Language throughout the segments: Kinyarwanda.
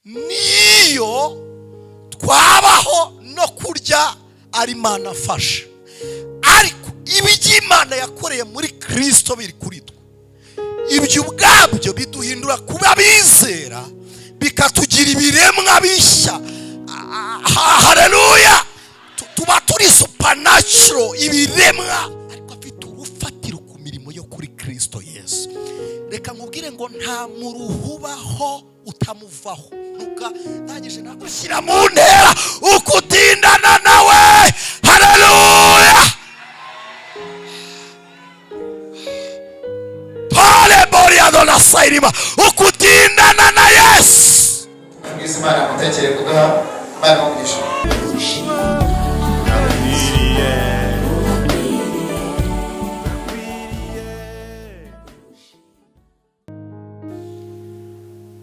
Niyo twabaho no kurya ari Imana afasha, ariko iby'Imana yakoreye muri Kirisito biri kuri twe. Ibyo ubwabyo biduhindura kuba bizera, bikatugira ibiremwa bishya. Haleluya! Tuba turi supernatural ibiremwa, ariko afite urufatiro ku mirimo yo kuri Kirisito Yesu. Reka nkubwire ngo nta muruhubaho utamuvaho. Ntuka ntangije nagushyira mu ntera ukutindana nawe. Haleluya! Pale boria dona sairima ukutindana na Yesu. Mwiza Imana mutekere kuduha Imana umugisha.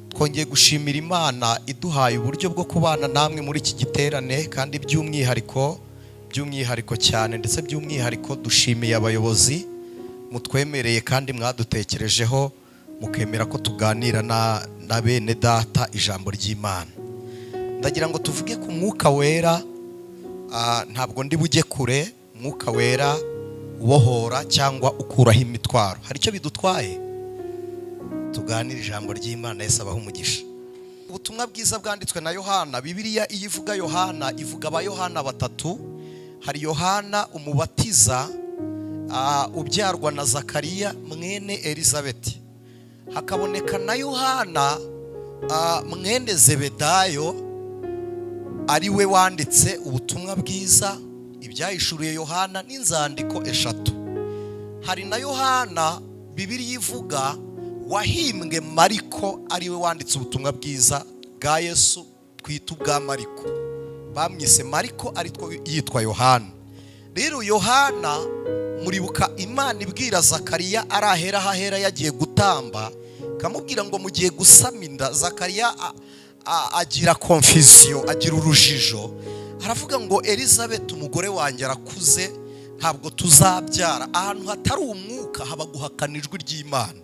Twongeye gushimira Imana iduhaye uburyo bwo kubana namwe muri iki giterane, kandi by'umwihariko cyane, ndetse by'umwihariko dushimiye abayobozi mutwemereye kandi mwadutekerejeho, mukemera ko tuganira na bene data ijambo ry'Imana. Ndagira ngo tuvuge ku Mwuka Wera. Ntabwo ndi bujye kure. Mwuka Wera ubohora cyangwa ukuraho imitwaro, hari icyo bidutwaye? Tuganire ijambo ry'Imana. Yesu abahe umugisha. Ubutumwa bwiza bwanditswe na Yohana. Bibiliya iyo ivuga Yohana ivuga aba Yohana batatu. Hari Yohana umubatiza, ubyarwa na Zakariya mwene Elizabeti. Hakaboneka na Yohana, mwene Zebedayo, ari we wanditse ubutumwa bwiza, ibyahishuriye Yohana n'inzandiko 3. Hari na Yohana Bibiliya ivuga wahimbwe Mariko, ari we wanditse ubutumwa bwiza bwa Yesu twita ubwa Mariko. Bamwise Mariko ariko yitwa Yohana. Rero Yohana, muribuka Imana ibwira Zakariya arahera hahera yagiye gutamba, kamubwira ngo mugiye gusama inda. Zakariya agira confusion, agira urujijo, aravuga ngo Elizabeth umugore wanjye arakuze, ntabwo tuzabyara. Ahantu hatari umwuka haba guhakana ijwi ry'Imana.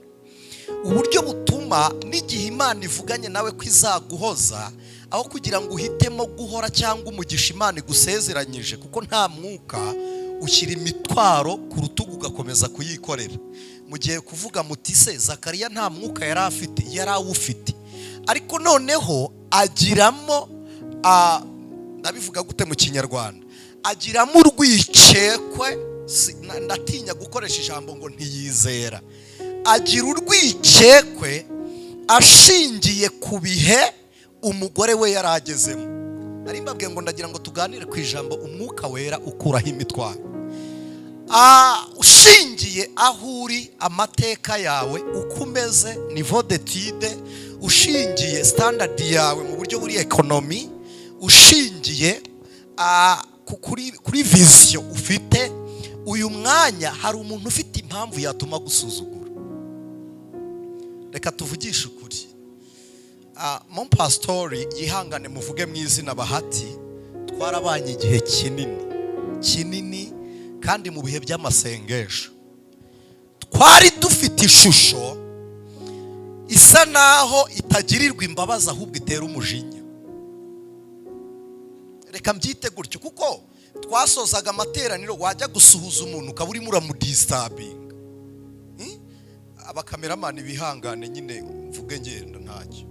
Uburyo butuma n'igihe Imana ivuganye nawe ko izaguhoza, aho kugira ngo uhitemo guhora cyangwa umugisha Imana igusezeranyije, kuko nta mwuka, ushyira imitwaro ku rutugu ugakomeza kuyikorera. Mu gihe kuvuga muti se Zakariya nta mwuka yari afite, yari awufite, ariko noneho agiramo, ndabivuga gute mu Kinyarwanda, agiramo urwikekwe. Ndatinya gukoresha ijambo ngo ntiyizera. Agira urwikekwe ashingiye ku bihe umugore we yari agezemo. Nari mbabwiye ngo ndagira ngo tuganire ku ijambo Umwuka Wera ukuraho imitwaro. Ushingiye aho uri, amateka yawe uko umeze, niveau d'étude, ushingiye standard yawe mu buryo buri economy, ushingiye kuri vision ufite uyu mwanya, hari umuntu ufite impamvu yatuma gusuzugura. Reka tuvugishe ukuri. Mon pastori yihangane muvuge mu izina Bahati, twarabanye igihe kinini kinini, kandi mu bihe by'amasengesho twari dufite ishusho isa naho itagirirwa imbabazi, ahubwo itera umujinya. Reka mbyite gutyo, kuko twasozaga amateraniro wajya gusuhuza umuntu ukaba urimo uramudisturbinga. Abakameramani bihangane nyine mvuge ngenda ntacyo,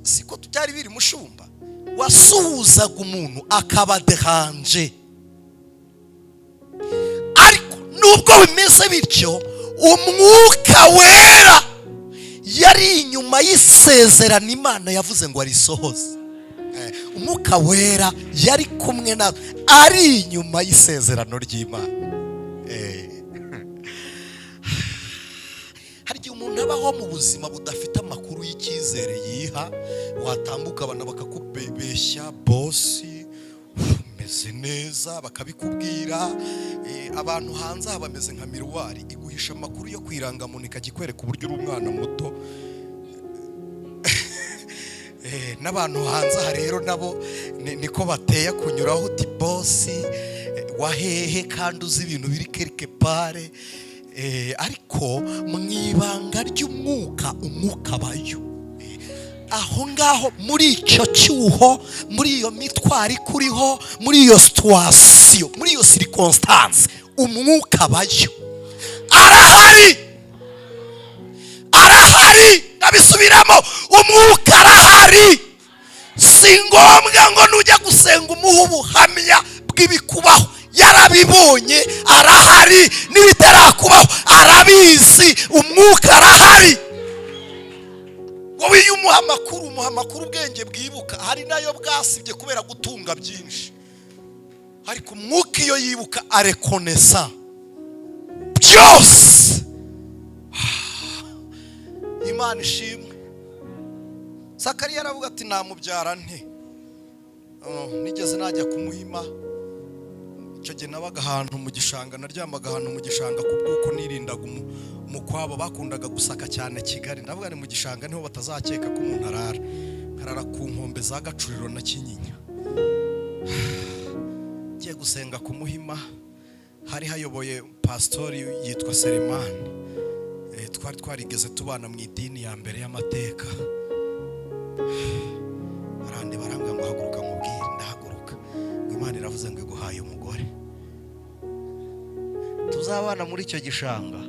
siko byari biri mushumba. Wasuhuzaga umuntu akaba dehanje. Ariko nubwo bimeze bityo, Umwuka Wera yari inyuma y'isezerano Imana yavuze ngo arisohoze. Umwuka Wera yari kumwe na ari inyuma y'isezerano ry'Imana. Hari igihe umuntu abaho mu buzima budafite amakuru y'icyizere yiha, watambuka abantu bakakubeshya, bosi umeze neza bakabikubwira. Abantu hanze aha bameze nka miruwari iguhisha amakuru yo kwirangamuntu, ikajya ikwereka uburyo uri umwana muto. N'abantu hanze aha rero nabo niko bateye, kunyuraho uti bosi wahehe, kandi uzi ibintu biri quelque part. Ariko mu ibanga ry'umwuka, umwuka abayo. Aho ngaho, muri icyo cyuho, muri iyo mitwaro ikuriho, muri iyo situation, muri iyo circonstance, Umwuka abayo, arahari, arahari. Ndabisubiramo, Umwuka arahari. Si ngombwa ngo nujya gusenga umuhe ubuhamya bw'ibikubaho, yarabibonye, arahari. N'ibitarakubaho arabizi, Umwuka arahari. Wowe iyo umuha amakuru, umuha amakuru ubwenge bwibuka, hari nayo bwasibye kubera gutunga byinshi, ariko Umwuka iyo yibuka arekonesa byose. Imana ishimwe. Zakariya aravuga ati: "Namubyara nte?" Oh, nigeze najya kumuhima. Icyo gihe nabaga ahantu mu gishanga, naryamaga ahantu mu gishanga ku bw'uko nirindaga umukwabo bakundaga gusaka cyane Kigali. Ndavuga ni mu gishanga niho batazakeka ko umuntu arara, nkarara ku nkombe za Gacuriro na Kinyinya. Ngiye gusenga ku Muhima, hari hayoboye pasitori yitwa Selemani. Twari twarigeze tubana mu idini ya mbere y'amateka. Arande barambwira ngo: "Haguruka nkubwire." Ndahaguruka. Ngo: "Imana iravuze ngo iguhaye umugore tuzabana muri icyo gishanga."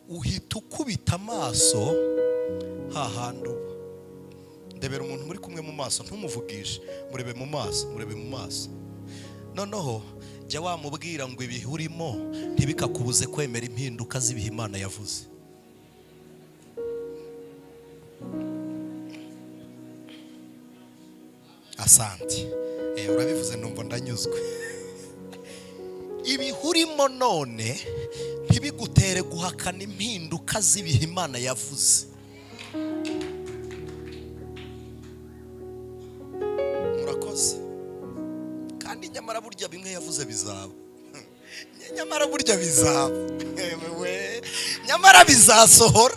Uhita ukubita amaso hahandi uba. Ndebera umuntu muri kumwe mu maso, ntumuvugishe, murebe mu maso, murebe mu maso. Noneho jya wamubwira ngo: "Ibihe urimo ntibikakubuze kwemera impinduka z'ibihe Imana yavuze." Asante. Urabivuze numva ndanyuzwe. Ibihe urimo none ntibigutere guhakana impinduka z'ibihe Imana yavuze. Murakoze. Kandi nyamara burya bimwe yavuze bizaba, nyamara burya bizaba, yewe, nyamara bizasohora,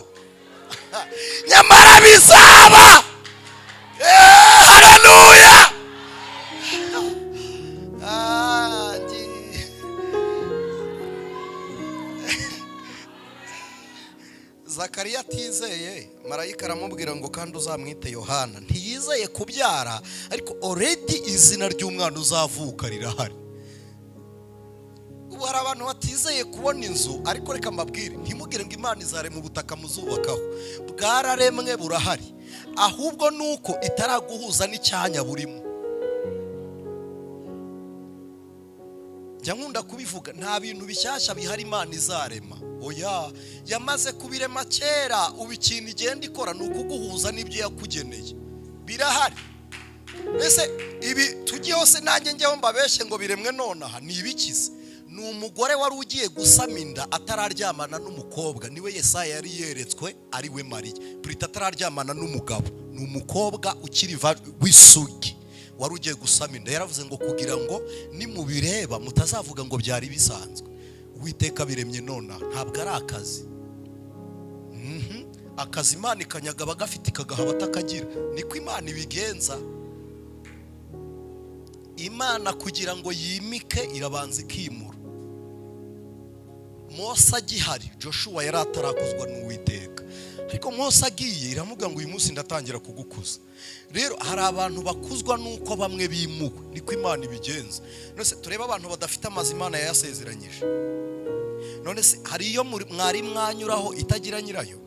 nyamara bizaba. Haleluya! Ah, Zakariya atizeye, marayika aramubwira ngo: "Kandi uzamwite Yohana." Ntiyizeye kubyara, ariko already izina ry'umwana uzavuka rirahari. Ubu hari abantu batizeye kubona inzu, ariko reka mbabwire, ntimugire ngo Imana izarema ubutaka muzubakaho. Bwararemwe, burahari, ahubwo ni uko itaraguhuza n'icyanya burimo. Njya nkunda kubivuga, nta bintu bishyashya bihari Imana izarema, oya, yamaze kubirema kera. Ubu ikintu igenda ikora ni ukuguhuza n'ibyo yakugeneye, birahari. Mbese ibi tujye hose, nanjye njyeho mbabeshye ngo biremwe nonaha, ni ibikize? Ni umugore wari ugiye gusama inda atararyamana n'umukobwa, niwe Yesaya yari yeretswe, ari we Mariya purita, atararyamana n'umugabo. Ni umukobwa ukiri w'isugi wari ugiye gusama inda. Yaravuze ngo kugira ngo nimubireba mutazavuga ngo byari bisanzwe, Uwiteka biremye nonaha. Ntabwo ari akazi. Akazi Imana ikanyaga abagafite ikagaha abatakagira, niko Imana ibigenza. Imana kugira ngo yimike irabanza ikimura. Mose agihari, Joshua yari atarakuzwa n'Uwiteka, ariko Mose agiye iramubwira ngo: "Uyu munsi ndatangira kugukuza." Rero hari abantu bakuzwa n'uko bamwe bimuwe, niko Imana ibigenza. None se turebe abantu badafite amazu Imana yayasezeranyije? None se hari iyo mwari mwanyuraho itagira nyirayo?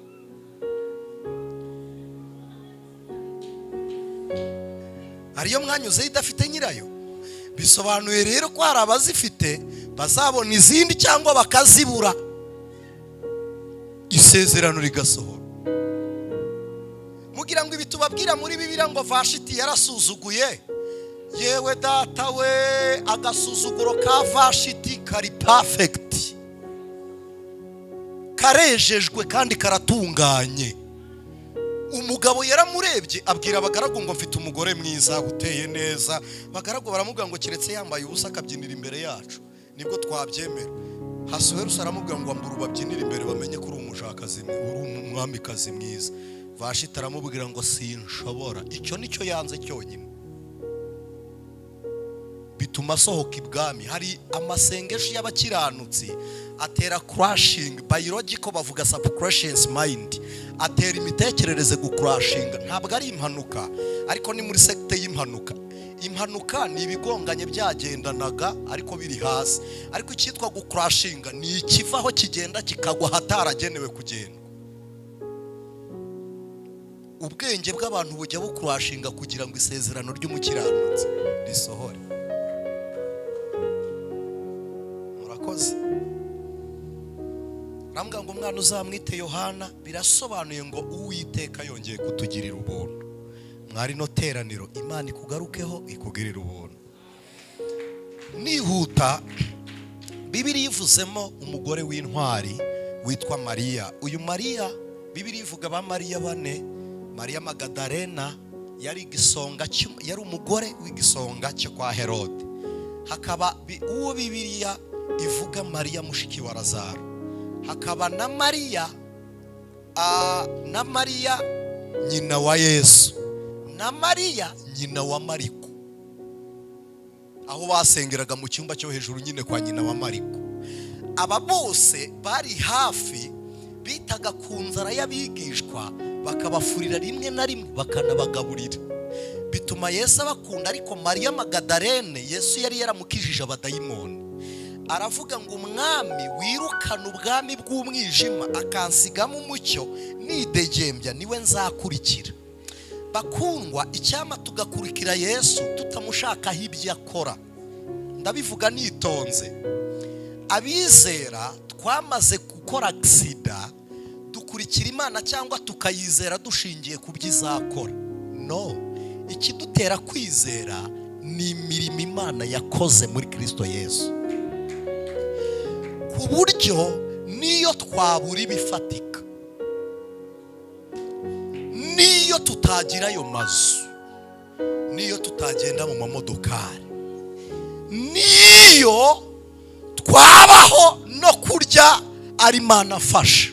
Hari iyo mwanyuzeho idafite nyirayo? Bisobanuye rero ko hari abazifite bazabona izindi cyangwa bakazibura, isezerano rigasohora. Mugira ngo ibi tubabwira muri Bibiliya ngo Vashiti yarasuzuguye, yewe data we, agasuzuguro ka Vashiti kari perfect, karejejwe kandi karatunganye. Umugabo yaramurebye abwira abagaragu ngo: "Mfite umugore mwiza uteye neza." Abagaragu baramubwira ngo: "Keretse yambaye ubusa akabyinira imbere yacu nibwo twabyemera." Hasuwerusi aramubwira ngo: "Ambura ubabyinire imbere bamenye ko uri umushakazi, uri umwamikazi mwiza." Vashiti aramubwira ngo: "Sinshobora." Icyo nicyo yanze cyonyine. Bituma Bituma asohoka ibwami. Hari amasengesho y'abakiranutsi atera crashing biological, bavuga subconscious mind, atera imitekerereze gucrashinga. Ntabwo ari impanuka, ariko ni muri secte y'impanuka. Impanuka ni ibigonganye byagendanaga ariko biri hasi, ariko icyitwa gucrashinga ni ikivaho kigenda kikagwa ahataragenewe kugenda. Ubwenge bw'abantu bujya bucrashinga kugira ngo isezerano ry'umukiranutsi risohore. Murakoze. Arambwira ngo umwana uzamwite Yohana, birasobanuye ngo Uwiteka yongeye kutugirira ubuntu. Mwari no teraniro, Imana ikugarukeho ikugirira ubuntu. Nihuta, Bibiliya ivuzemo umugore w'intwari witwa Mariya. Uyu Mariya, Bibiliya ivuga ba Mariya bane. Mariya Magadarena yari igisonga, yari umugore w'igisonga cyo kwa Herode. Hakaba uwo Bibiliya ivuga Mariya mushiki wa Lazaro. Hakaba na Mariya na Mariya nyina wa Yesu, na Mariya nyina wa Mariko, aho basengeraga mu cyumba cyo hejuru nyine kwa nyina wa Mariko. Aba bose bari hafi, bitaga ku nzara y'abigishwa, bakabafurira rimwe na rimwe bakanabagaburira, bituma Yesu abakunda. Ariko Mariya Magadarene, Yesu yari yaramukijije abadayimoni. Aravuga ngo umwami wirukana ubwami bw'umwijima akansigamo umucyo nidegembya, niwe nzakurikira. Bakundwa, icyama tugakurikira Yesu tutamushakaho ibyo akora. Ndabivuga nitonze. Abizera twamaze gukora agisida, dukurikira Imana cyangwa tukayizera dushingiye ku byo izakora. No, ikidutera kwizera ni imirimo Imana yakoze muri Kristo Yesu, ku buryo niyo twabura ibifatika, niyo tutagira ayo mazu, niyo tutagenda mu mamodokari, niyo twabaho no kurya ari Imana afasha,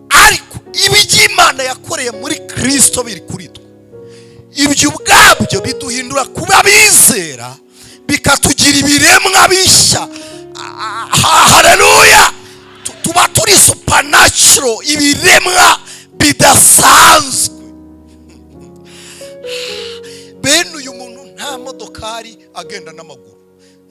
ariko ibyo Imana yakoreye muri Kristo biri kuri twe. Ibyo ubwabyo biduhindura kuba bizera, bikatugira ibiremwa bishya. Haleluya! Tuba turi supernatural, ibiremwa bidasanzwe. Bene uyu muntu nta modokari, agenda n'amaguru,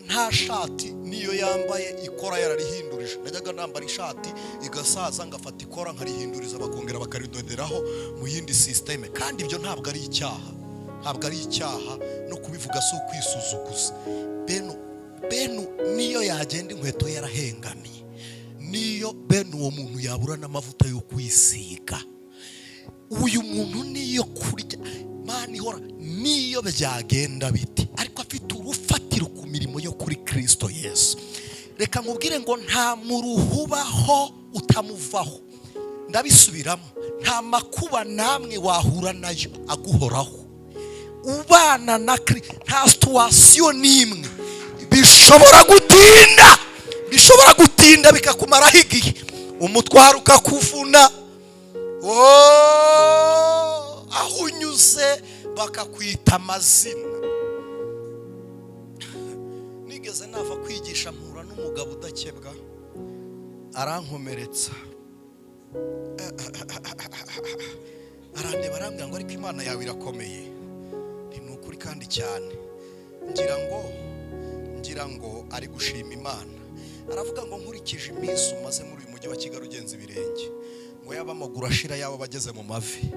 nta shati niyo yambaye ikora yararihindurije. Najyaga nambara ishati igasaza, ngafata ikora nkarihinduriza, bakongera bakaridoderaho mu yindi système. Kandi ibyo ntabwo ari icyaha, ntabwo ari icyaha, no kubivuga si ukwisuzuguza. Bene niyo yagenda inkweto yarahengamiye, niyo bene uwo muntu yabura n'amavuta yo kwisiga, uyu muntu niyo kurya Mana ihora, niyo byagenda bite, ariko afite urufatiro ku mirimo yo kuri Kristo Yesu. Reka nkubwire ngo nta muruhubaho utamuvaho. Ndabisubiramo, nta makuba namwe wahura nayo aguhoraho ubana na Kristo. Nta situation n'imwe bishobora gutinda, bishobora gutinda bikakumaraho igihe, umutwaro ukakuvuna, aho unyuze bakakwita amazina. Nigeze nava kwigisha, mpura n'umugabo udakebwa, arankomeretsa, arandeba, arambwira ngo ariko Imana yawe irakomeye. Ni ukuri kandi cyane. Ngira ngo ari gushima Imana. Aravuga ngo nkurikije iminsi umaze muri uyu mujyi wa Kigali ugenza ibirenge, ngo yaba amaguru ashira, yaba abageze mu mavi.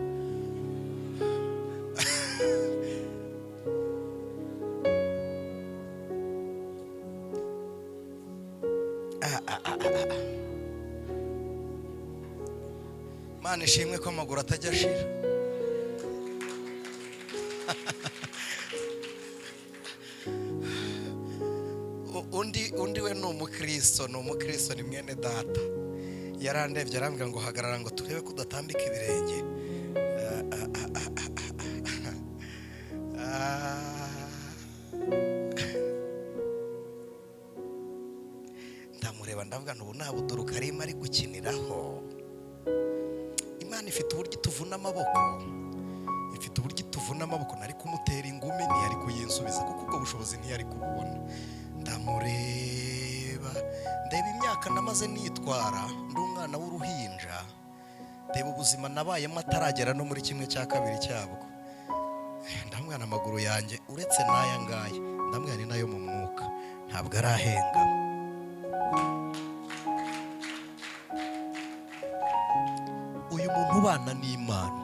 Imana ishimwe ko amaguru atajya ashira. Undi we ni umukristo, ni umukristo, ni mwene data. Yarandebye arambwira ngo hagarara ngo turebe ko udatambika ibirenge. Ah, ah, ah, ah, ah, ah. Ndamureba ndavuga ngo ubu nta buduruka arimo ari gukiniraho. Imana ifite uburyo ituvuna amaboko, ifite uburyo ituvuna. n'amaboko, nari kumutera ingumi ntiyari kuyinsubiza kuko ubwo bushobozi ntiyari kububona. Ndamureba, ndeba imyaka namaze nitwara ndi umwana w'uruhinja, ndeba ubuzima nabayemo ataragera no muri 1/2 cyabwo. Ndamwana amaguru yanjye uretse n'aya ngaya, ndamwana nayo mu mwuka ntabwo arahenga. Uyu muntu ubana n'Imana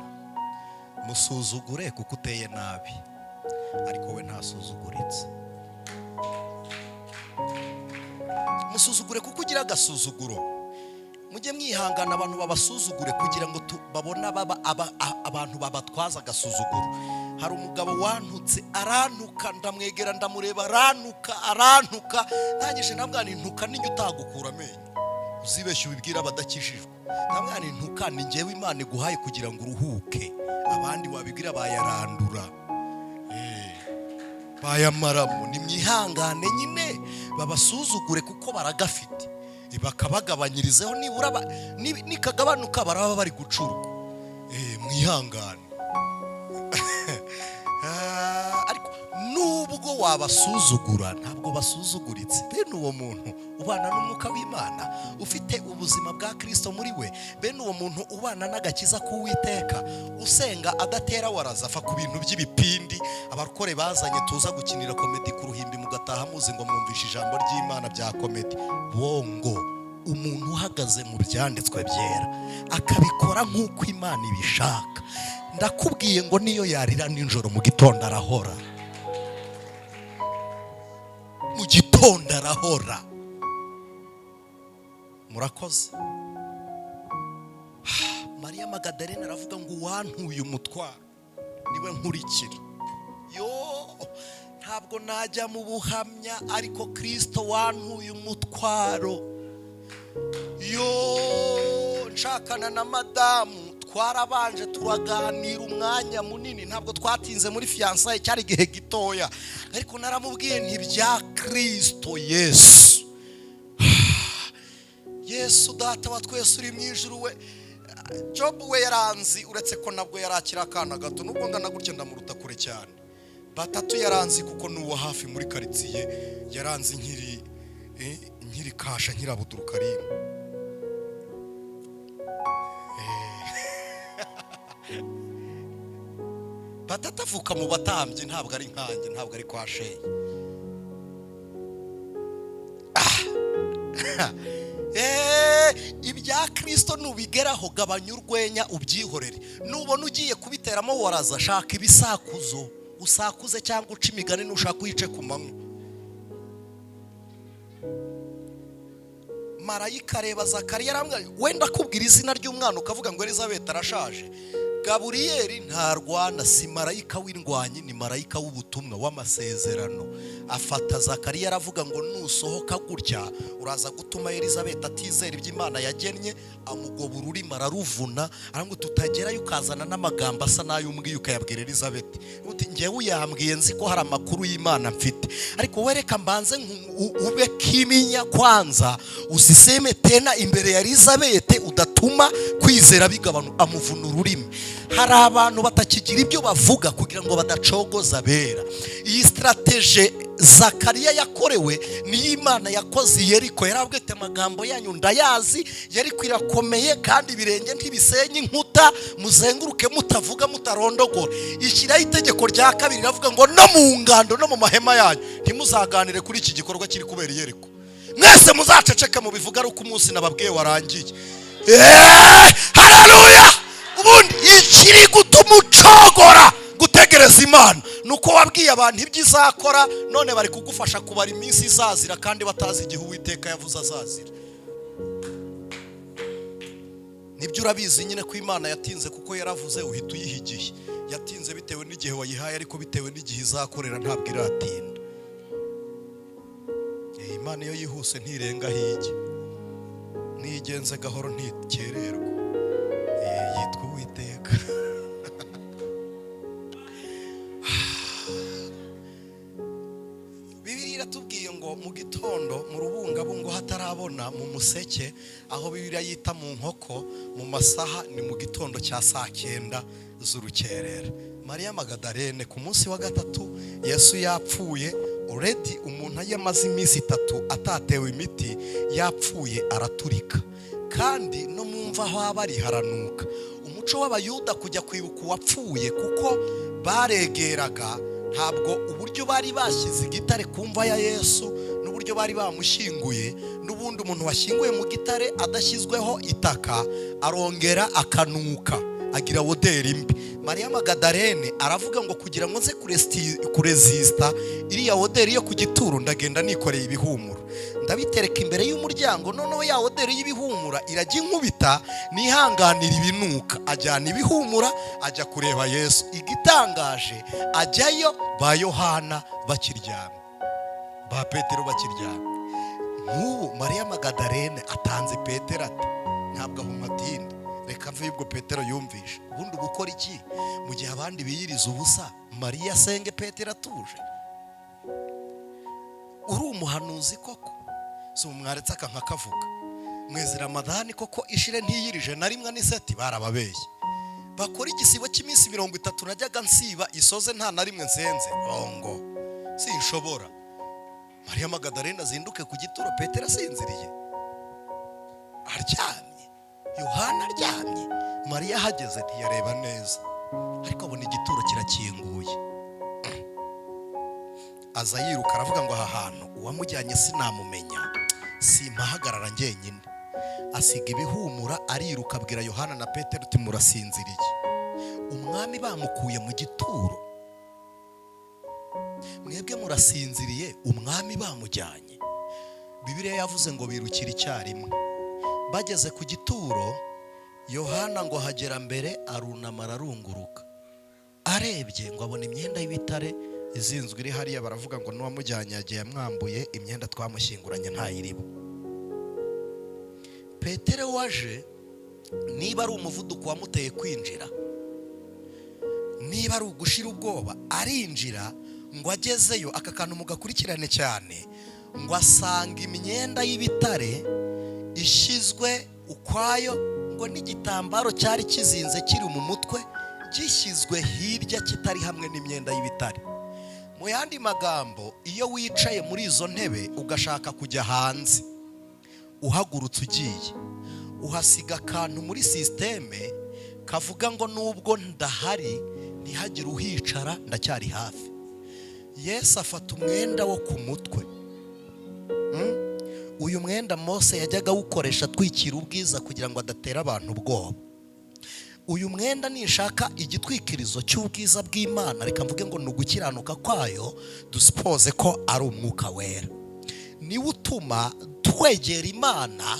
musuzugure kuko uteye nabi, ariko we ntasuzuguritse. Musuzugure kuko ugira agasuzuguro. Mujye mwihangana abantu babasuzugure kugira ngo babone abantu babatwaza agasuzuguro. Hari umugabo wantutse arantuka, ndamwegera ndamureba arantuka arantuka, ntangije ndamwana intuka ninjye utagukura amenyo, uzibeshye ubibwira abadakijijwe. Ndamwana intuka ni njyewe Imana iguhaye kugira ngo uruhuke, abandi wabibwira bayarandura bayamaramo. Nimwihangane nyine babasuzugure kuko baragafite, bakabagabanyirizeho nibura nikagabanuka baraba bari gucurwa. Mwihangane. Ariko nubwo wabasuzugura ntabwo basuzuguritse. Bene uwo muntu ubana n'umwuka w'Imana, ufite ubuzima bwa Kristo muri we, bene uwo muntu ubana n'agakiza k'Uwiteka, usenga adatera waraza, afa ku bintu by'ibipindi abarokore bazanye tuza gukinira komedi ku ruhimbi, mugataha muzi ngo mwumvishe ijambo ry'Imana bya komedi. Bongo umuntu uhagaze mu byanditswe byera akabikora nk'uko Imana ibishaka, ndakubwiye ngo niyo yarira nijoro mu gitondo arahora, mu gitondo arahora. Murakoze. Mariya Magadalena aravuga ngo uwantuye umutwaro niwe nkurikira. Yo, ntabwo najya mu buhamya, ariko Kristo wantuye umutwaro. Yo, nshakana na madamu twarabanje turaganira umwanya munini, ntabwo twatinze muri fiançailles, cyari igihe gitoya, ariko naramubwiye nti bya Kristo Yesu, Yesu data wa twese uri mu ijuru we. Job we yaranzi, uretse ko nabwo yarakira akana gato, nubwo ngana gutya ndamuruta kure cyane. Batatu yaranzi kuko nuwo hafi muri quartier, yaranzi nkiri kasha nkirabudurukarim. Batatu avuka mu batambyi, ntabwo ari nkanjye, ntabwo ari kwa sheyi. Ibya Kristo nubigeraho gabanya urwenya ubyihorere. Nubona ugiye kubiteramo waraza, shaka ibisakuzo usakuze cyangwa uca imigani, nushaka uyice ku manywa. Marayika areba Zakariya aramubwira, wenda akubwira izina ry'umwana ukavuga ngo Elizabeth arashaje. Gaburiyeli ntarwana, si marayika w'indwanyi, ni marayika w'ubutumwa w'amasezerano. Afata Zakariya aravuga ngo nusohoka gutya uraza gutuma Elizabeth atizera ibyo Imana yagennye. Amugoba ururimi araruvuna, aramubwira tutagerayo ukazana n'amagambo asa n'ay'umbwiye ukayabwira Elizabeth. Uti njyewe uyambwiye nzi ko hari amakuru y'Imana mfite, ariko wereka mbanze ube kiminya kwanza, uziseme tena imbere ya Elizabeth udatuma kwizera bigabanuka. Amuvuna ururimi. Hari abantu batakigira ibyo bavuga kugira ngo badacogoza abera. Iyi strategie Zakariya yakorewe niyo Imana yakoze Yeriko. Yarabwite amagambo yanyu ndayazi, Yeriko irakomeye kandi ibirenge ntibisenye inkuta, muzenguruke mutavuga mutarondogora. Ishyiraho itegeko rya kabiri riravuga ngo no mu ngando no mu mahema yanyu ntimuzaganire kuri iki gikorwa kiri kubera Yeriko, mwese muzaceceke mubivuga ari uko umunsi nababwiye warangiye. Haleluya! Ubundi ikiri gutuma ucogora gutegereza Imana nuko wabwiye abantu ibyo izakora, none bari kugufasha kubara iminsi izazira kandi batazi igihe Uwiteka yavuze azazira. Nibyo urabizi nyine ko Imana yatinze kuko yaravuze uhita uyiha igihe. Yatinze bitewe n'igihe wayihaye, ariko bitewe n'igihe izakorera ntabwo iratinda. Imana iyo yihuse ntirenga hijya, nigenze gahoro ntikererwa. Yitwa Uwiteka. Bibiliya iratubwiye ngo mu gitondo mu rubunga Kabungo hatarabona mu museke, aho Bibiliya yita mu nkoko, mu masaha ni mu gitondo cya saa 9 z'urukerera. Mariya Magadarene ku munsi wa gatatu Yesu yapfuye. Already umuntu iyo amaze iminsi 3 atatewe imiti, yapfuye, araturika, kandi no mu mva aho aba ari haranuka. Umuco w'Abayuda kujya kwibuka uwapfuye, kuko baregeraga, ntabwo uburyo bari bashyize igitare ku mva ya Yesu n'uburyo bari bamushyinguye, n'ubundi umuntu washyinguye mu gitare adashyizweho itaka arongera akanuka, agira odeur mbi. Mariya Magadarene aravuga ngo kugira ngo nze kuresista iriya odeur yo ku gituro, ndagenda nikoreye ibihumuro, ndabitereka imbere y'umuryango, noneho ya odeur y'ibihumura irajya inkubita, nihanganira ibinuka. Ajyana ibihumura, ajya kureba Yesu. Igitangaje, ajyayo ba Yohana bakiryamye, ba Petero bakiryamye. Nk'ubu Mariya Magadarene atanze Petero ati ntabwo ahumatinda, reka mve. Ubwo Petero yumvishe, ubundi uba ukora iki mu gihe abandi biyiriza ubusa? Mariya asenge, Petero atuje. Uri umuhanuzi koko? Si umwaretse aka nkakavuga mwezi Ramadani koko ishire ntiyirije na rimwe n'iseti? Barababeshye, bakora igisibo cy'iminsi 30 najyaga nsiba, isoze nta na rimwe nsenze rongo, sinshobora. Mariya Magadarena azinduke ku gituro Petero asinziriye, aryamye, Yohana aryamye. Mariya ahageze ntiyareba neza, ariko abona igituro kirakinguye, aza yiruka, aravuga ngo aha hantu uwamujyanye sinamumenya, simpahagarara njyenyine. Asiga ibihumura, ariruka, abwira Yohana na Petero uti murasinziriye, umwami bamukuye mu gituro, mwebwe murasinziriye, umwami bamujyanye. Bibiliya yavuze ngo birukira icyarimwe. Bageze ku gituro, Yohana ngo ahagera mbere, arunama, ararunguruka, arebye ngo abona imyenda y'ibitare izinzwe iri hariya. Baravuga ngo n'uwamujyanye yagiye amwambuye imyenda twamushyinguranye, ntayiribo. Petero waje, niba ari umuvuduko wamuteye kwinjira, niba ari ugushira ubwoba, arinjira. Ngo agezeyo, aka kantu mugakurikirane cyane, ngo asanga imyenda y'ibitare ishyizwe ukwayo, ngo n'igitambaro cyari kizinze kiri mu mutwe gishyizwe hirya, kitari hamwe n'imyenda y'ibitare. Mu yandi magambo, iyo wicaye muri izo ntebe ugashaka kujya hanze, uhagurutse ugiye, uhasiga akantu muri système kavuga ngo nubwo ndahari ntihagire uhicara, ndacyari hafi. Yesu afata umwenda wo ku mutwe. Uyu mwenda Mose yajyaga awukoresha atwikira ubwiza kugira ngo adatera abantu ubwoba. Uyu mwenda nishaka igitwikirizo cy'ubwiza bw'Imana, reka mvuge ngo ni ugukiranuka kwayo, dusipoze ko ari Umwuka Wera, niwe utuma twegera Imana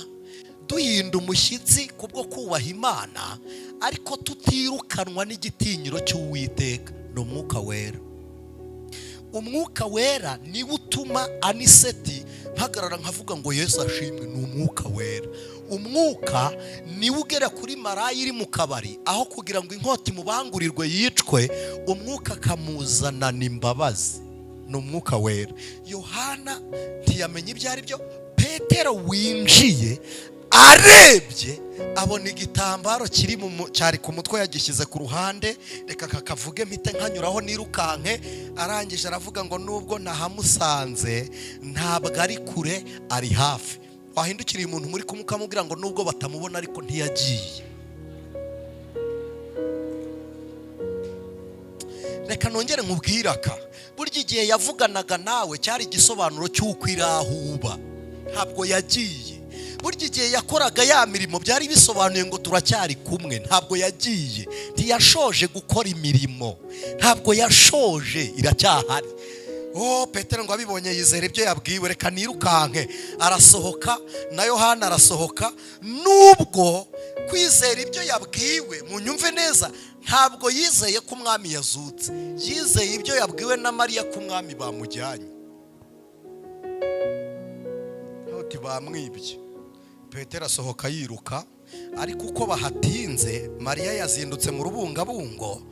duhinda umushyitsi kubwo kubaha Imana, ariko tutirukanwa n'igitinyiro cy'Uwiteka. Ni Umwuka Wera. Umwuka Wera niwe utuma aniseti mpagarara nkavuga ngo Yesu ashimwe. Ni Umwuka Wera. Umwuka niwe ugera kuri maraya iri mu kabari, aho kugira ngo inkota imubangurirwe yicwe, Umwuka akamuzanana imbabazi. Ni Umwuka Wera. Yohana ntiyamenya ibyo ari byo. Petero winjiye, arebye abona igitambaro kiri cyari ku mutwe yagishyize ku ruhande. Reka kakavuge mpite nkanyuraho nirukanke. Arangije aravuga ngo nubwo nahamusanze, ntabwo ari kure, ari hafi. Wahindukiriye umuntu muri kumwe ukamubwira ngo nubwo batamubona ariko ntiyagiye. Reka nongere nkubwire aka: burya igihe yavuganaga nawe cyari igisobanuro cy'uko irahuba, ntabwo yagiye. Burya igihe yakoraga ya mirimo byari bisobanuye ngo turacyari kumwe, ntabwo yagiye, ntiyashoje gukora imirimo, ntabwo yashoje, iracyahari. Oh, Petero ngo abibonye yizera ibyo yabwiwe, reka nirukanke. Arasohoka, na Yohana arasohoka. Nubwo kwizera ibyo yabwiwe, munyumve neza, ntabwo yizeye ko umwami yazutse, yizeye ibyo yabwiwe na Mariya ko umwami bamujyanye. Uti bamwibye. Petero asohoka yiruka. Ariko uko bahatinze, Mariya yazindutse mu rubungabungo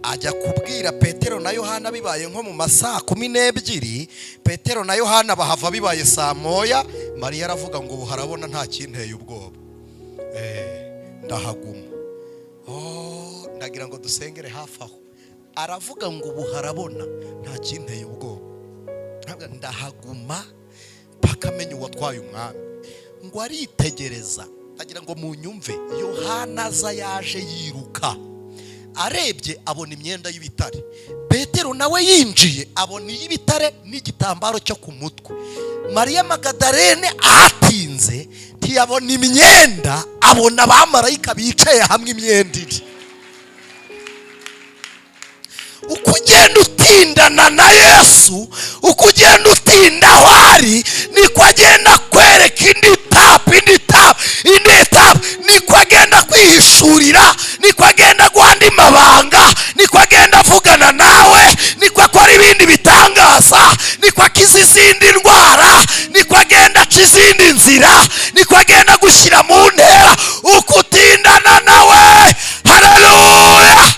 ajya kubwira Petero na Yohana bibaye nko mu masaa 12. Petero na Yohana bahava bibaye saa 1. Mariya aravuga ngo ubu harabona nta kinteye ubwoba, ndahaguma. Ndagira ngo dusengere hafi aho. Aravuga ngo ubu harabona nta kinteye ubwoba, ndahaguma paka amenye uwatwaye umwami. Ngo aritegereza, agira ngo munyumve. Yohana aza yaje yiruka, arebye abona imyenda y'ibitare. Petero nawe yinjiye abona iy'ibitare n'igitambaro cyo ku mutwe. Mariya Magadarene ahatinze ntiyabona imyenda, abona abamarayika bicaye hamwe imyenda iri. Uko ugenda utindana na Yesu, uko ugenda utinda aho ari, niko agenda kwereka indi tapu, indi tapu, indi tapu, niko agenda kwihishurira, niko agenda guha andi mabanga, niko agenda avugana nawe, niko akora ibindi bitangaza, niko akiza izindi ndwara, niko agenda aca izindi nzira, niko agenda gushyira mu ntera. Uko utindana nawe, haleluya.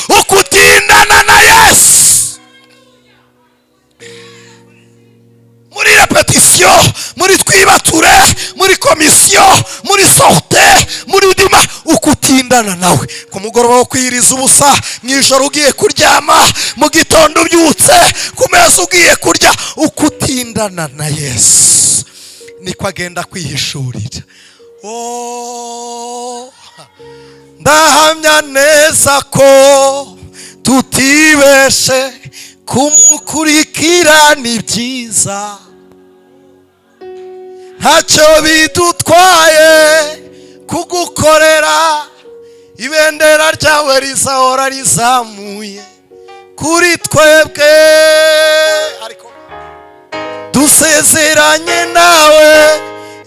Ukutindana na Yesu muri repetition, muri twibature, muri komisiyo, muri sorte, muri dima, ukutindana nawe ku mugoroba wo kwiriza ubusa, mu ijoro ugiye kuryama, mu gitondo ubyutse, ku meza ugiye kurya, ukutindana na Yesu niko agenda kwihishurira. Ndahamya neza ko tutibeshe, kumukurikira ni byiza, ntacyo bidutwaye kugukorera, ibendera ryawe rizahora rizamuye kuri twebwe. Ariko dusezeranye nawe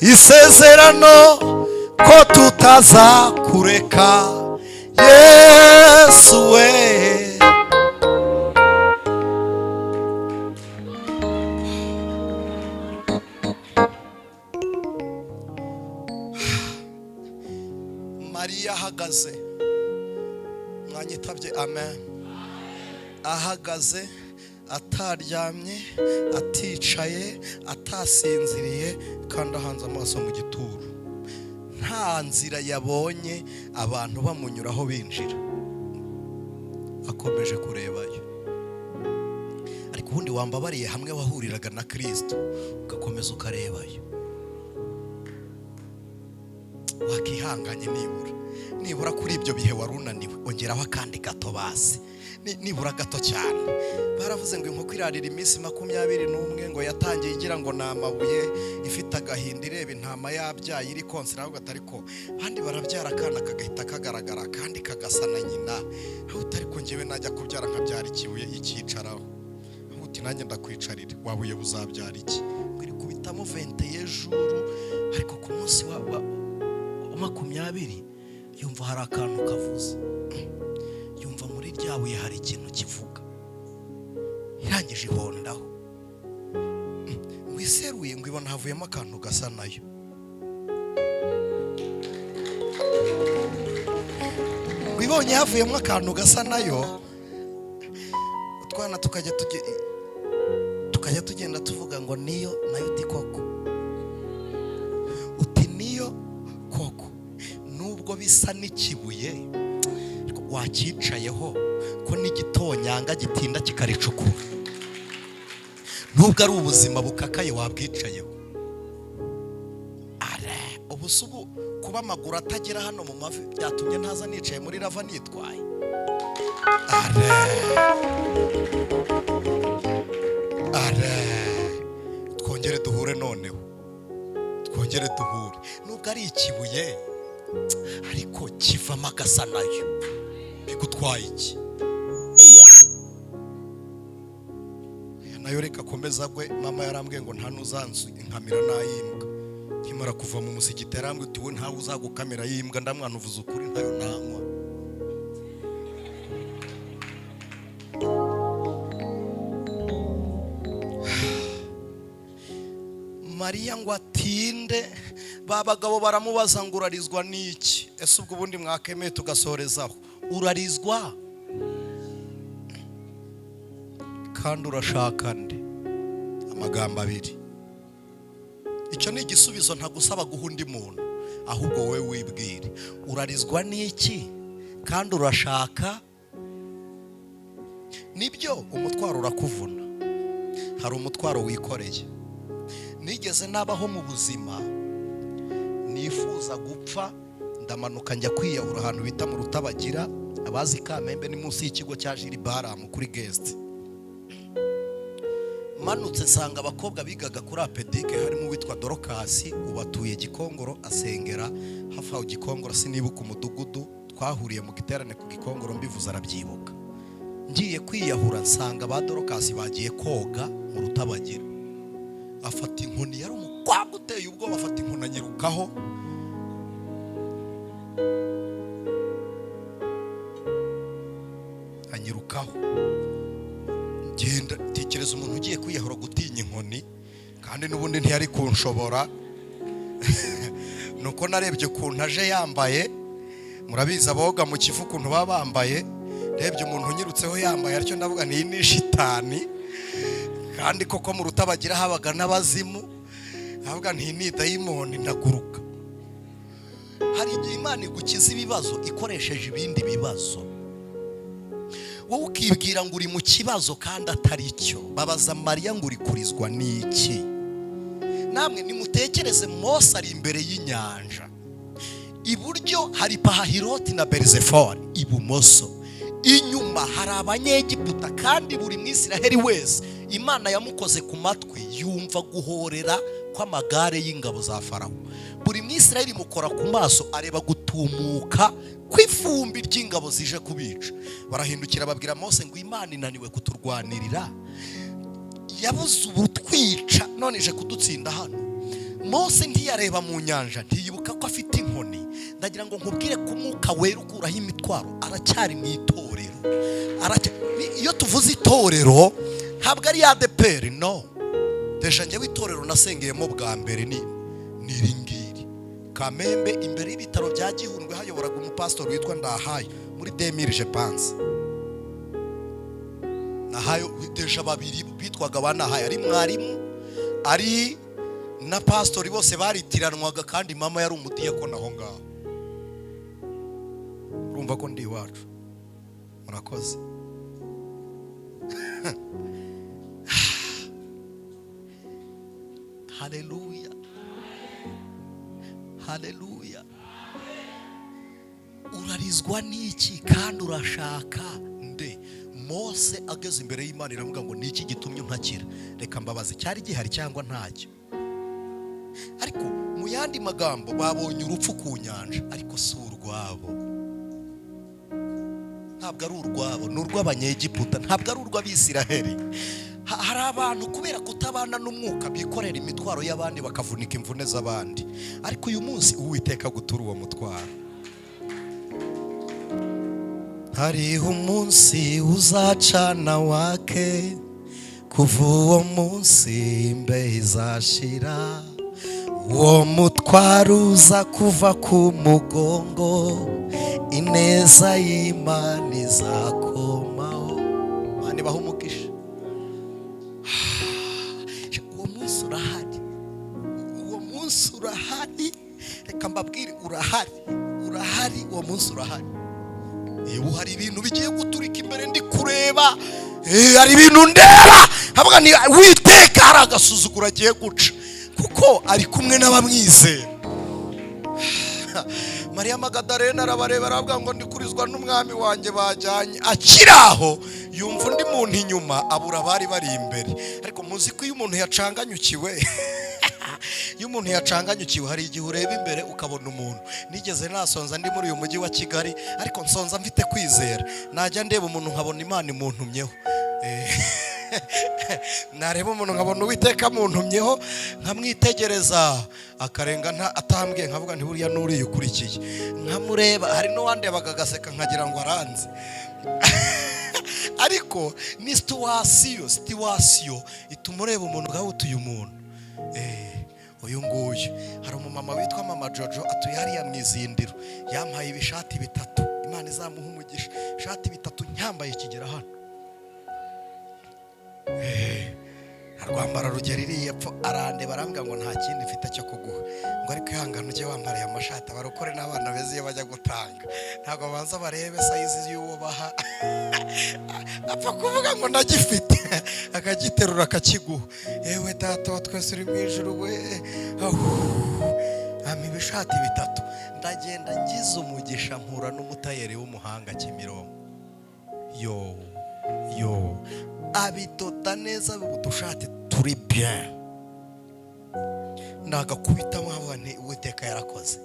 isezerano ko tutazakureka, Yesu we. Mariya ahagaze, mwanyitabye amen. Ahagaze ataryamye, aticaye, atasinziriye, kandi ahanze amaso mu gituro. Nta nzira yabonye abantu bamunyuraho binjira, akomeje kurebayo. Ariko ubundi wambabariye hamwe wahuriraga na Kristo ugakomeza ukarebayo, wakihanganye nibura nibura kuri ibyo bihe warunaniwe, ongeraho akandi gato basi, nibura gato cyane. Baravuze ngo inkoko irarira iminsi 21, ngo yatangiye igira ngo ni amabuye, ifite agahinda, ireba intama yabyaye iri konsa, iravuga ati ariko abandi barabyara akana kagahita kagaragara kandi kagasa na nyina, aho utari ko njyewe najya kubyara nkabyara ikibuye ikicaraho, aho uti nanjye ndakwicarira, wabuye buzabyara iki? Ngo iri kubitamo 21 jours, ariko ku munsi wa 20 yumva hari akantu kavuze, yumva muri ryabuye hari ikintu kivuga, irangije ihondaho, ngo iseruye ngo ibona havuyemo akantu gasa nayo. Ngo ibonye havuyemo akantu gasa nayo, utwana tukajya tugenda tuvuga ngo niyo nayo, uti koko, uti niyo koko, nubwo bisa n'ikibuye wakicayeho ko n'igitonyanga gitinda kikaricukura, nubwo ari ubuzima bukakaye wabwicayeho. Ubu se ubu kuba amaguru atagera hano mu mavi byatumye ntaza nicaye muri rava nitwaye. Twongere duhure noneho, twongere duhure, nubwo ari ikibuye ariko kivamo agasa nayo, bigutwaye iki? Nayo reka akomeza gwe. Mama yarambwiye ngo nta n'uzanzu inkamira nayimbwa, nkimara kuva mu musigiti yarambwiye uti we ntawe uzagukamera yimbwa, ndamwana uvuze ukuri ntayo nanywa. Mariya ngo atinde, ba bagabo baramubaza ngo urarizwa n'iki? Ese ubwo ubundi mwakemeye tugasorezaho? Urarizwa kandi urashaka nde? Amagambo abiri. Icyo ni igisubizo ntagusaba guha undi muntu, ahubwo wowe wibwire. Urarizwa n'iki kandi urashaka? Nibyo, umutwaro urakuvuna. Hari umutwaro wikoreye. Nigeze nabaho mu buzima nifuza gupfa, ndamanuka njya kwiyahura ahantu bita mu Rutabagira, abazi Kamembe ni munsi y'ikigo cya Jilibaramu kuri guest. Manutse nsanga abakobwa bigaga kuri APEDIC, harimo uwitwa Dorokasi, ubatuye Gikongoro, asengera hafi aho Gikongoro, sinibuka umudugudu, twahuriye mu giterane ku Gikongoro, mbivuze arabyibuka. Ngiye kwiyahura nsanga ba Dorokasi bagiye koga mu Rutabagira, afata inkoni, yari umukwabu uteye ubwoba, afata inkoni anyirukaho. Anyirukaho ngenda tekereza umuntu ugiye kwiyahura gutinya inkoni, kandi n'ubundi ntiyari kunshobora. Nuko narebye ukuntu aje yambaye, murabizi aboga mu Kivu ukuntu baba bambaye, rebye umuntu unyirutseho yambaye atyo ndavuga ni ni shitani, kandi koko mu Rutabagira habaga n'abazimu, ndavuga nti ni dayimoni, ndaguruka. Hari igihe Imana igukiza ibibazo ikoresheje ibindi bibazo, wowe ukibwira ngo uri mu kibazo kandi atari cyo. Babaza Mariya ngo uri kurizwa n'iki? Namwe nimutekereze, Mose ari imbere y'inyanja, iburyo hari Pahahiroti na Berizefori, ibumoso inyuma hari Abanyegiputa, kandi buri Mwisiraheli wese Imana yamukoze ku matwi yumva guhorera kw'amagare y'ingabo za Farawo. Buri Mwisiraheli mukora ku maso areba gutumuka kw'ifumbi ry'ingabo zije kubica. Barahindukira babwira Mose ngo Imana inaniwe kuturwanirira, yabuze ubutwica none ije kudutsinda hano. Mose ntiyareba mu nyanja, ntiyibuka ko afite inkoni. Ndagira ngo nkubwire ko umwuka wera ukuraho imitwaro aracyari mu itorero. Iyo tuvuze itorero ntabwo ari ADEPR, no. Deja njyewe itorero nasengeyemo bwa mbere ni iri ngiri Kamembe, imbere y'ibitaro bya Gihundwe, hayoboraga umupasitori witwa Ndahayo muri 2000 je pense. Nahayo deja babiri bitwaga ba Nahayo, ari mwarimu ari na pastori, bose baritiranwaga, kandi mama yari umudiyakoni aho ngaho. Urumva ko ndi iwacu. Murakoze. Haleluya, haleluya. Urarizwa n'iki kandi urashaka nde? Mose ageze imbere y'Imana iravuga ngo niki gitumye untakira? Reka mbabaze, cyari gihari cyangwa ntacyo? Ariko mu yandi magambo babonye urupfu ku nyanja, ariko si urwabo, ntabwo ari urwabo, ni urw'Abanyegiputa, ntabwo ari urw'Abisiraheli. Hari abantu kubera kutabana n'umwuka bikorera imitwaro y'abandi bakavunika imvune z'abandi, ariko uyu munsi Uwiteka agutura uwo mutwaro. Hariho umunsi uzacana wake, kuva uwo munsi imbeho izashira, uwo mutwaro uza kuva ku mugongo, ineza y'Imana izakomaho. Imana ibahe umugisha. Uwo munsi urahari, uwo munsi urahari, reka mbabwire, urahari, urahari, uwo munsi urahari. Ubu hari ibintu bigiye guturika imbere, ndi kureba, hari ibintu ndeba, havuga ni Uwiteka hari agasuzuguro agiye guca, kuko ari kumwe n'abamwizera. Mariya Magadalena arabareba aravuga ngo ndikurizwa n'umwami wanjye bajyanye. Akiri aho yumva undi muntu inyuma, abura abari bari imbere. Ariko muzi ko iyo umuntu yacanganyukiwe, iyo umuntu yacanganyukiwe hari igihe ureba imbere ukabona umuntu. Nigeze nasonza ndi muri uyu mujyi wa Kigali, ariko nsonza mfite kwizera, najya ndeba umuntu nkabona Imana imuntumyeho. Nareba umuntu nkabona Uwiteka amuntumyeho, nkamwitegereza akarenga atambwiye, nkavuga nti buriya n'uriya ukurikiye, nkamureba. Hari n'uwandebaga agaseka nkagira ngo aranze. Ariko ni situwasiyo ituma ureba umuntu ukavuga uti uyu muntu. Uyu nguyu, hari umumama witwa Mama Jojo, atuye hariya mu Izindiro, yampaye ibishati bitatu. Imana izamuha umugisha. Ishati bitatu nyambaye kigera hano, arwambara rugero iriya epfo, arandeba, arambwira ngo nta kindi mfite cyo kuguha, ngo ariko ihangane ujye wambara aya mashati. Abarokore n'abana beza, iyo bajya gutanga ntabwo babanza barebe size y'uwo baha, apfa kuvuga ngo ndagifite, akagiterura akakiguha. Yewe Data wa twese uri mu ijuru we, ampa ibishati bitatu. Ndagenda, ngize umugisha mpura n'umutayeri w'umuhanga Kimironko, yo yo, abidoda neza udushati turi bien, nagakubitamo nkavuga nti Uwiteka yarakoze.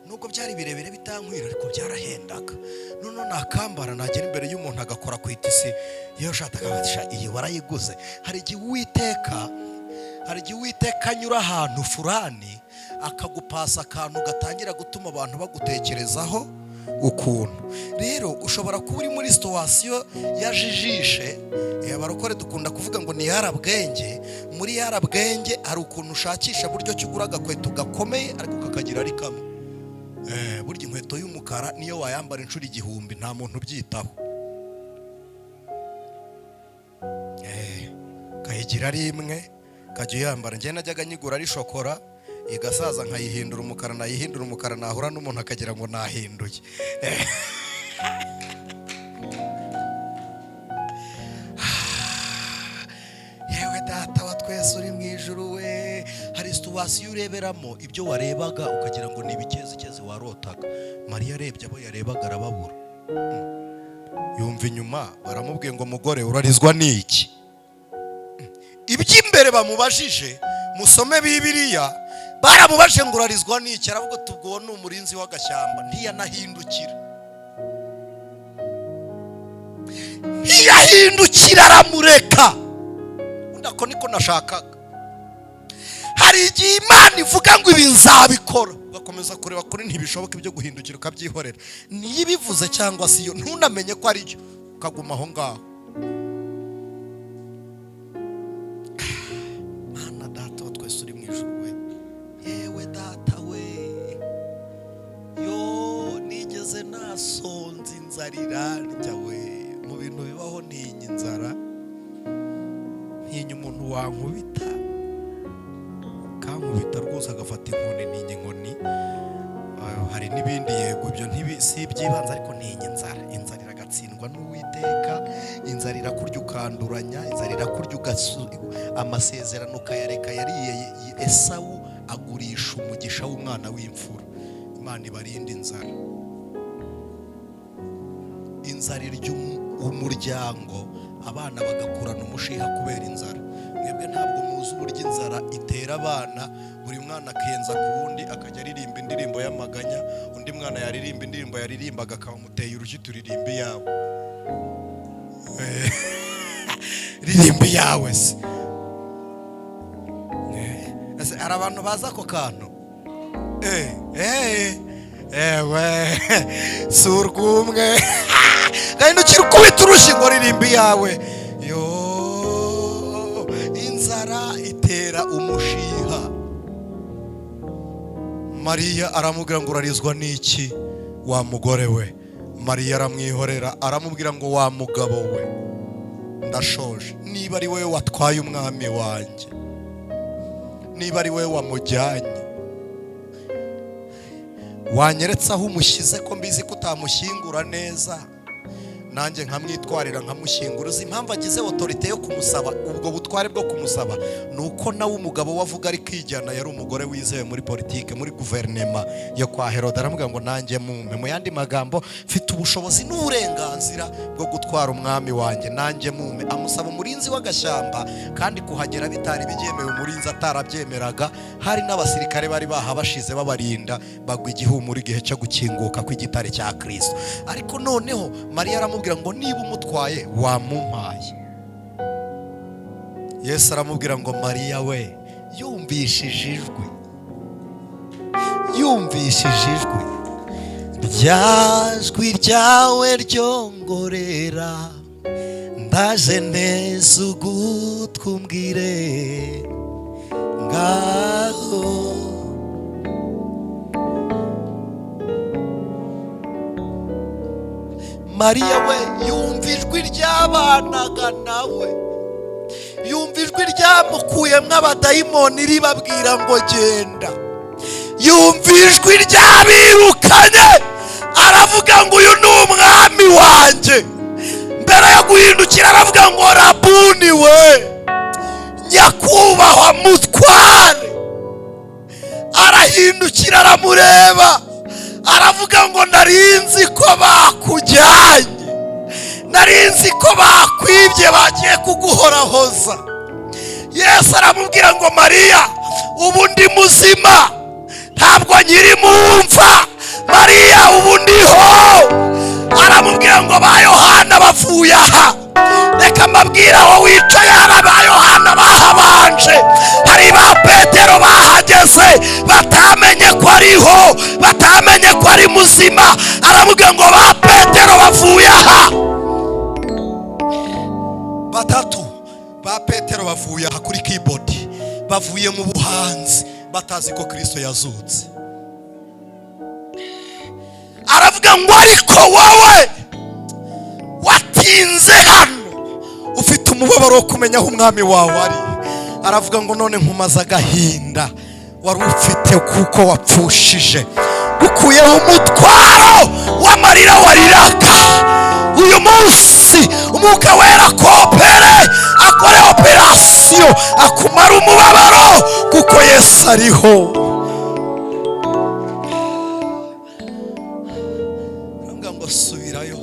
Nubwo byari birebire bitankwira, ariko byarahendaga. Noneho nakambara, nagera imbere y'umuntu agakora ku itisi iyo shati, akabatisha iyi warayiguze. Hari igihe Uwiteka anyura ahantu furani akagupasa akantu gatangira gutuma abantu bagutekerezaho ukuntu. Rero ushobora kuba uri muri situation ya jijishe. Abarokore dukunda kuvuga ngo ni yarabwenge. Muri yarabwenge hari ukuntu ushakisha buryo ki ugura agakweto gakomeye ariko kakagira ari kamwe. Burya inkweto y'umukara niyo wayambara inshuro 1000 nta muntu ubyitaho. Kayigira ari imwe, kajya uyambara. Njye najyaga nyigura ari shokora, igasaza nkayihindura umukara, nayihindura umukara nahura n'umuntu akagira ngo nahinduye. Yewe Data wa twese uri mu ijuru we, hari situation ureberamo ibyo warebaga ukagira ngo ni ibikezikezi warotaga. Mariya arebye abo yarebaga arababura. Yumva inyuma baramubwiye ngo mugore, urarizwa n'iki? Iby'imbere bamubajije, musome Bibiliya, baramubajije ngo urarizwa n'iki? Aravuga ati ubwo ni umurinzi w'agashyamba. Ntiyanahindukira, ntiyahindukira, aramureka. Undi ako niko nashakaga. Hari igihe Imana ivuga ngo ibi nzabikora, ugakomeza kureba kuri ntibishoboka, ibyo guhindukira ukabyihorera. Niyo ibivuze cyangwa se iyo ntunamenye ko ari cyo, ukaguma aho ngaho. Mana Data wa twese uri mu ijuru we, yewe Data we, yo nigeze nasonze, inzara irandya we. Mu bintu bibaho ntinya inzara, ntinya umuntu wankubita, kankubita rwose agafata inkoni, ntinya inkoni. Hari n'ibindi, yego, ibyo si iby'ibanze, ariko ntinya inzara. Inzara iragatsindwa n'Uwiteka. Inzara irakurya ukanduranya, inzara irakurya amasezerano ukayareka. Yariye Esawu agurisha umugisha w'umwana w'imfura. Imana ibarinde inzara. Inzara irya umuryango, abana bagakurana umushiha kubera inzara. Mwebwe ntabwo muzi uburyo inzara itera abana. Buri mwana akenza ku wundi, akajya aririmba indirimbo y'amaganya, undi mwana yaririmba indirimbo yaririmbaga akaba amuteye urushyi, turirimba iyawe. Ririmba iyawe se. Ese hari abantu bazi ako kantu? Ewe si urw'umwe, gahindukira ukubita urushyi ngo ririmba iyawe. Yo, inzara itera umushiha. Mariya aramubwira ngo urarizwa n'iki wa mugore we? Mariya aramwihorera, aramubwira ngo wa mugabo we, ndashoje, niba ari wowe watwaye umwami wanjye, niba ari wowe wamujyanye, wanyeretse aho umushyize, ko mbizi ko utamushyingura neza, nanjye nkamwitwarira nkamushyingura. Uzi impamvu agize autorité yo kumusaba, ubwo butware bwo kumusaba? Ni uko nawe umugabo we avuga ari kwijyana, yari umugore wizewe muri politike, muri guverinema yo kwa Herode. Aramubwira ngo nanjye mumpe, mu yandi magambo mfite ubushobozi n'uburenganzira bwo gutwara umwami wanjye, nanjye mumpe. Amusaba umurinzi w'agashyamba, kandi kuhagera bitari byemewe, umurinzi atarabyemeraga. Hari n'abasirikare bari bahabashize babarinda, bagwa igihumura igihe cyo gukinguka kw'igitare cya Kristo. Ariko noneho Mariya aramubwira ngo niba umutwaye wamumpaye. Yesu aramubwira ngo Mariya we. Yumvishije ijwi, yumvishije ijwi, rya jwi ryawe ryongorera, ndaje neza ugutwi umbwire. Ngaho Mariya we yumva ijwi ryabanaga nawe, yumva ijwi ryamukuyemo abadayimoni ribabwira ngo genda, yumva ijwi ryabirukanye aravuga ngo uyu ni umwami wanjye. Mbere yo guhindukira aravuga ngo rabuni we, nyakubahwa mutware. Arahindukira aramureba aravuga ngo narinzi ko bakujyanye, narinzi ko bakwibye, bagiye kuguhorahoza. Yesu aramubwira ngo Mariya, ubu ndi muzima, ntabwo nkiri mu mva. Mariya, ubu ndiho. Aramubwira ngo ba Yohana bavuye aha. Reka mbabwire, aho wicaye hari ba Yohana bahabanje, hari ba Petero bahageze batamenye ko ariho, batamenye ko ari muzima. Aramubwira ngo ba Petero bavuye aha. Batatu ba Petero bavuye aha kuri keyboard, bavuye mu buhanzi batazi ko Kristo yazutse. Aravuga ngo ariko wowe watinze hano, ufite umubabaro wo kumenya aho umwami wawe ari. Aravuga ngo none nkumaze agahinda wari ufite kuko wapfushije, gukuyeho umutwaro w'amarira wariraga. Uyu munsi Umwuka Wera kopere akore operasiyo akumara umubabaro, kuko Yesu ariho. Aravuga ngo subirayo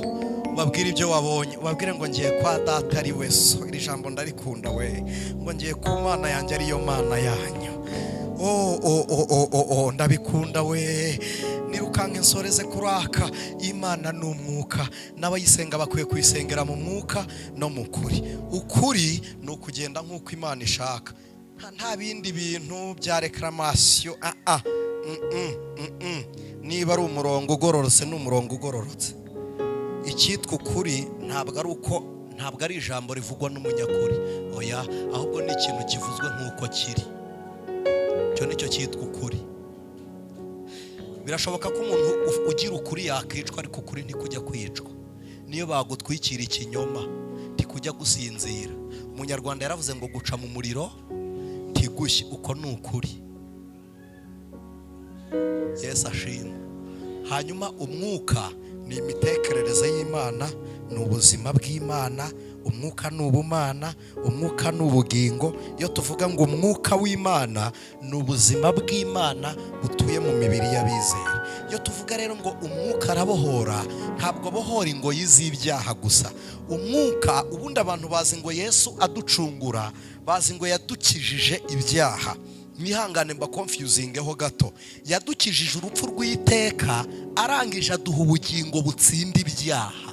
ubabwire ibyo wabonye, ubabwire ngo ngiye kwa data ari we so. Iri jambo ndarikunda we, ngo ngiye ku Mana yanjye ariyo Mana yanyu. Oh, oh, oh, oh, oh, oh, ndabikunda we. Nirukanka insoreze kuraka. Imana ni umwuka, n'abayisenga bakwiye kuyisengera mu mwuka no mu kuri. Ukuri ni ukugenda nk'uko Imana ishaka, nta bindi bintu bya reklamatio. Ah, ah. Niba ari umurongo ugororotse, ni umurongo ugororotse. Icyitwa ukuri ntabwo ari uko, ntabwo ari ijambo rivugwa n'umunyakuri, oya, ahubwo ni ikintu kivuzwe nk'uko kiri. Icyo nicyo cyitwa ukuri. Birashoboka ko umuntu ugira ukuri yakicwa, ariko ukuri ntikujya kwicwa. Niyo bagutwikira ikinyoma ntikujya gusinzira. Umunyarwanda yaravuze ngo guca mu muriro ntigushye, uko ni ukuri. Yesu ashimwe. Hanyuma umwuka ni imitekerereze y'Imana, ni ubuzima bw'Imana. Umwuka ni ubumana, umwuka ni ubugingo. Iyo tuvuga ngo umwuka w'Imana ni ubuzima bw'Imana butuye mu mibiri y'abizera. Iyo tuvuga rero ngo umwuka arabohora, ntabwo abohora ingoyi z'ibyaha gusa. Umwuka, ubundi abantu bazi ngo Yesu aducungura, bazi ngo yadukijije ibyaha. Mwihangane mba confusingeho gato. Yadukijije urupfu rw'iteka, arangije aduha ubugingo butsinda ibyaha,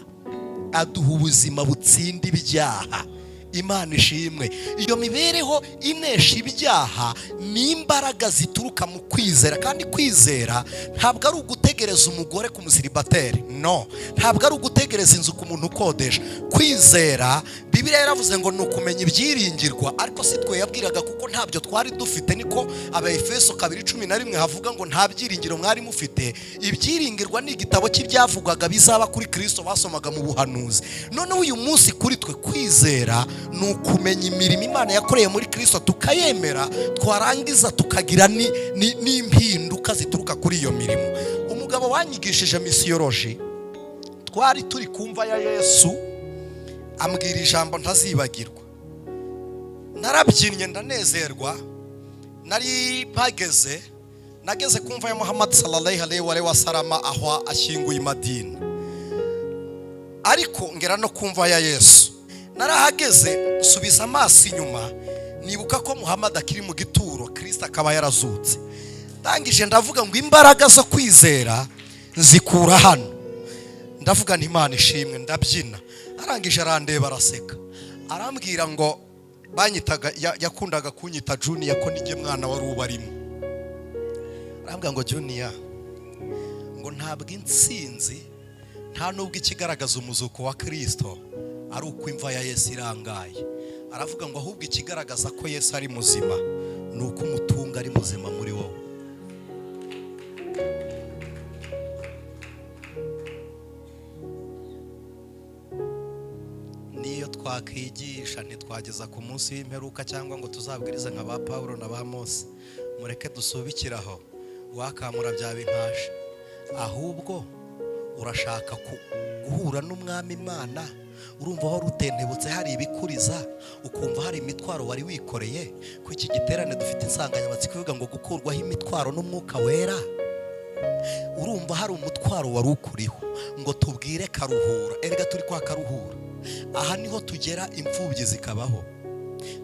aduha ubuzima butsinda ibyaha. Imana ishimwe. Iyo mibereho inesha ibyaha ni imbaraga zituruka mu kwizera. Kandi kwizera ntabwo ari ugutegereza umugore ku musiribateri, no, ntabwo ari ugutegereza inzu ku muntu ukodesha. Kwizera, Bibiliya yaravuze ngo ni ukumenya ibyiringirwa, ariko si twe yabwiraga kuko ntabyo twari dufite. Niko Abaefeso 2:11 havuga ngo nta byiringiro mwari mufite. Ibyiringirwa ni igitabo cy'ibyavugwaga bizaba kuri Kristo basomaga mu buhanuzi. Noneho uyu munsi kuri twe kwizera ni ukumenya imirimo Imana yakoreye muri Kristo, tukayemera, twarangiza tukagira n'impinduka zituruka kuri iyo mirimo. Umugabo wanyigishije misiyoloji, twari turi kumva ya Yesu, ambwira ijambo ntazibagirwa. Narabyinnye ndanezerwa. Nari mpageze, nageze kumva ya Muhammad sallallahu alaihi wa sallam aho ashyinguye i Madina, ariko ngera no kumva ya Yesu. Narahageze nsubiza amaso inyuma, nibuka ko Muhammad akiri mu gituro, Kristo akaba yarazutse. Ndangije ndavuga ngo imbaraga zo kwizera nzikura hano. Ndavuga nti Imana ishimwe, ndabyina. Arangije arandeba araseka, arambwira ngo banyitaga, yakundaga kunyita Junior ko nijye mwana wari ubarimo. Arambwira ngo Junior, ngo ntabwo intsinzi, nta nubwo ikigaragaza umuzuko wa Kristo ari uko imva ya Yesu irangaye. Aravuga ngo ahubwo ikigaragaza ko Yesu ari muzima Ni uko umutungo ari muzima muri wowe. Niyo twakwigisha ntitwageza ku munsi w'imperuka, cyangwa ngo tuzabwirize nka ba Pawulo na ba Mose. Mureke dusubikiraho, wakamura byaba inkaje. Ahubwo urashaka guhura n'Umwami Imana, urumva wari utentebutse, hari ibikuriza, ukumva hari imitwaro wari wikoreye. Ko iki giterane dufite insanganyamatsiko ivuga ngo gukurwaho imitwaro n'Umwuka Wera. Urumva hari umutwaro wari ukuriho, ngo tubwire Karuhura. Erega turi kwa Karuhura, aha niho tugera imfubyi zikabaho.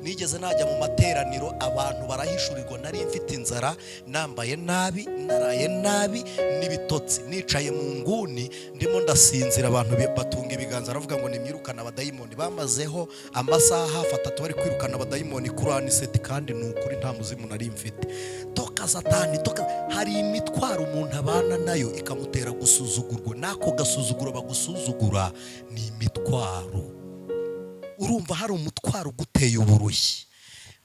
Nigeze najya mu materaniro, abantu barahishurirwa, nari mfite inzara, nambaye nabi, naraye nabi n'ibitotsi, nicaye mu nguni ndimo ndasinzira, abantu batunga ibiganza baravuga ngo nimwirukana abadayimoni. Bamazeho amasaha hafi 3 bari kwirukana abadayimoni kuri aniseti, kandi ni ukuri nta muzimu nari mfite. Toka Satani, toka. Hari imitwaro umuntu abana nayo ikamutera gusuzugurwa, n'ako gasuzuguro bagusuzugura ni imitwaro. Urumva hari umutwaro uguteye uburushyi,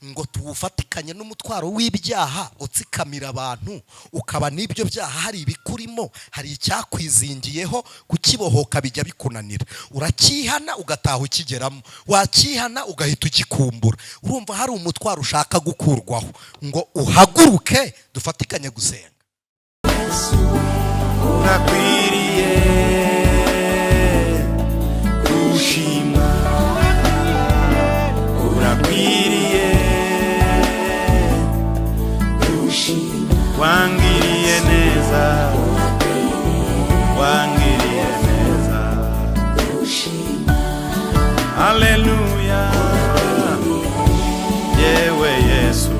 ngo tuwufatikanye n'umutwaro w'ibyaha utsikamira abantu, ukaba n'ibyo byaha hari ibikurimo, hari icyakwizingiyeho, kukibohoka bijya bikunanira. Urakihana ugataha ukigeramo, wakihana ugahita ukikumbura. Urumva hari umutwaro ushaka gukurwaho, ngo uhaguruke dufatikanye gusenga. Urakwiriye gushimwa, urakwiriye gushimwa, wangiriye neza, wangiriye neza, haleluya, yewe Yesu,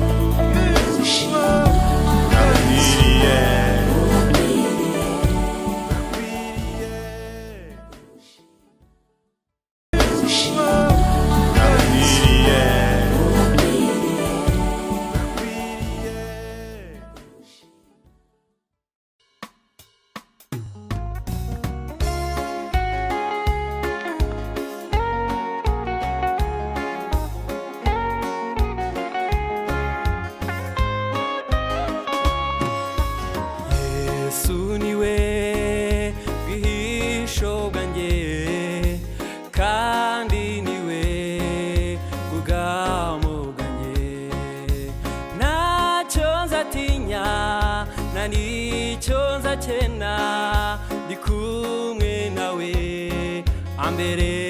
urakwiriye. Urakwiriye. Urakwiriye. Yesu niwe bwihisho bwanjye, kandi niwe bwugamo bwanjye. Ntacyo nzatinya, nta n'icyo nzakena, ndi kumwe nawe ambere.